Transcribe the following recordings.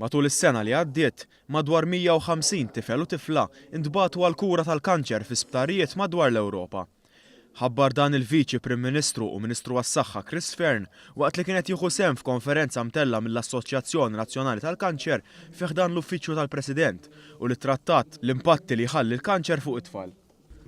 Matul is-sena li għaddiet, madwar 150 tifel u tifla ntbagħtu għall-kura tal-kanċer fi sptarijiet madwar l-Ewropa. Ħabbar dan il-Viċi Prim Ministru u Ministru għas-Saħħa Chris Fearne waqt li kien qed jieħu sehem f'konferenza mtellgħa mill-Assoċjazzjoni Nazzjonali tal-Kanċer fi ħdan l-Uffiċċju tal-President u li ttrattat l-impatti li jħalli l-kanċer fuq it-tfal.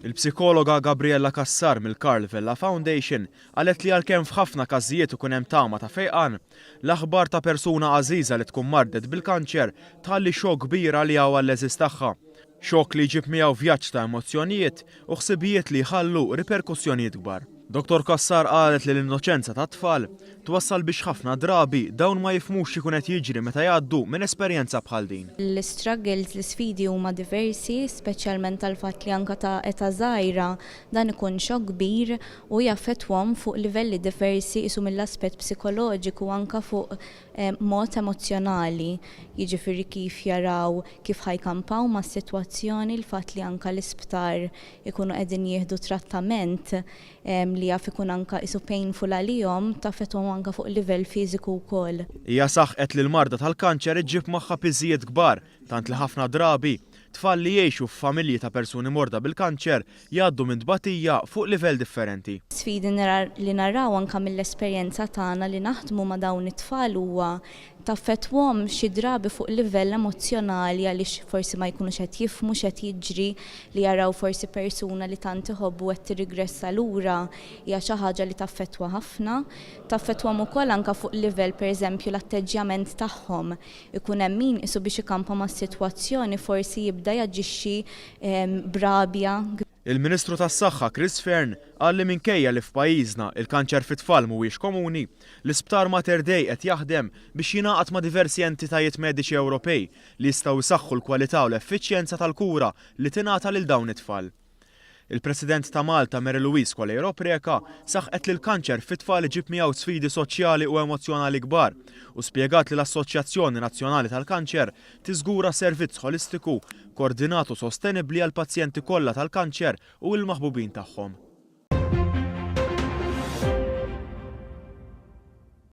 Il-psikologa Gabriella Cassar mill-Karl Vella Foundation qalet li għalkemm f'ħafna każijiet ikun hemm tama ta' fejqan, l-aħbar ta' persuna għażiża li tkun mardet bil-kanċer tħalli xokk kbir għaliha u għall-għeżież tagħha. Xokk li jġib miegħu vjaġġ ta' emozzjonijiet u ħsibijiet li jħallu riperkussjonijiet kbar. Dottor Cassar qalet li l-innoċenza tat-tfal twassal biex ħafna drabi dawn ma jifhmux x'ikun qed jiġri meta jgħaddu minn esperjenza bħal din. L-istruggles, l-isfidi huma diversi, speċjalment għall-fatt li anke ta' età żgħira dan ikun xokk kbir u jaffettwahom fuq livelli diversi qisu mill-aspett psikoloġiku anke fuq mod emozzjonali, jiġifieri kif jaraw kif ħa jkampaw mas-sitwazzjoni, il-fatt li anke l-isptar ikunu qegħdin jieħdu trattament li jaf ikun anke qisu painful għalihom, taffettwahom anke fuq livell fiżiku wkoll. Hija saħqet li l-marda tal-kanċer iġġib magħha piżijiet kbar tant li ħafna drabi, tfal li jgħixu f'familji ta' persuni morda bil-kanċer jgħaddu minn tbatija fuq livell differenti. Sfidi li naraw anke mill-esperjenza tagħna li naħdmu ma' dawn it-tfal huwa taffettwahom xi drabi fuq livell emozzjonali għaliex forsi ma jkunux qed jifhmu x'qed jiġri, li jaraw forsi persuna li tant iħobbu qed tirrigressa lura hija xi ħaġa li taffettwa ħafna. Taffettwahom ukoll anke fuq livell pereżempju l-atteġġjament tagħhom. Ikun hemm min qisu biex ikampa mas-sitwazzjoni forsi jibda jaġixxi b'rabja. Il-Ministru tas-Saħħa Chris Fearne qal li minkejja li f'pajjiżna il-kanċer fit-tfal mhuwiex komuni, l-Isptar Mater Dei qed jaħdem biex jingħaqad ma' diversi entitajiet mediċi Ewropej li jistgħu jsaħħu l-kwalità u l-effiċjenza tal-kura li tingħata lil dawn it-tfal. Il-President ta' Malta Mary Louise Coleiro Preca saħqet li l-kanċer fit-tfal iġib miegħu sfidi soċjali u emozzjonali kbar u spjegat li l-Assoċjazzjoni Nazzjonali tal-Kanċer tiżgura servizz ħolistiku, kordinat u sostenibbli għall-pazjenti kollha tal-kanċer u l-maħbubin tagħhom.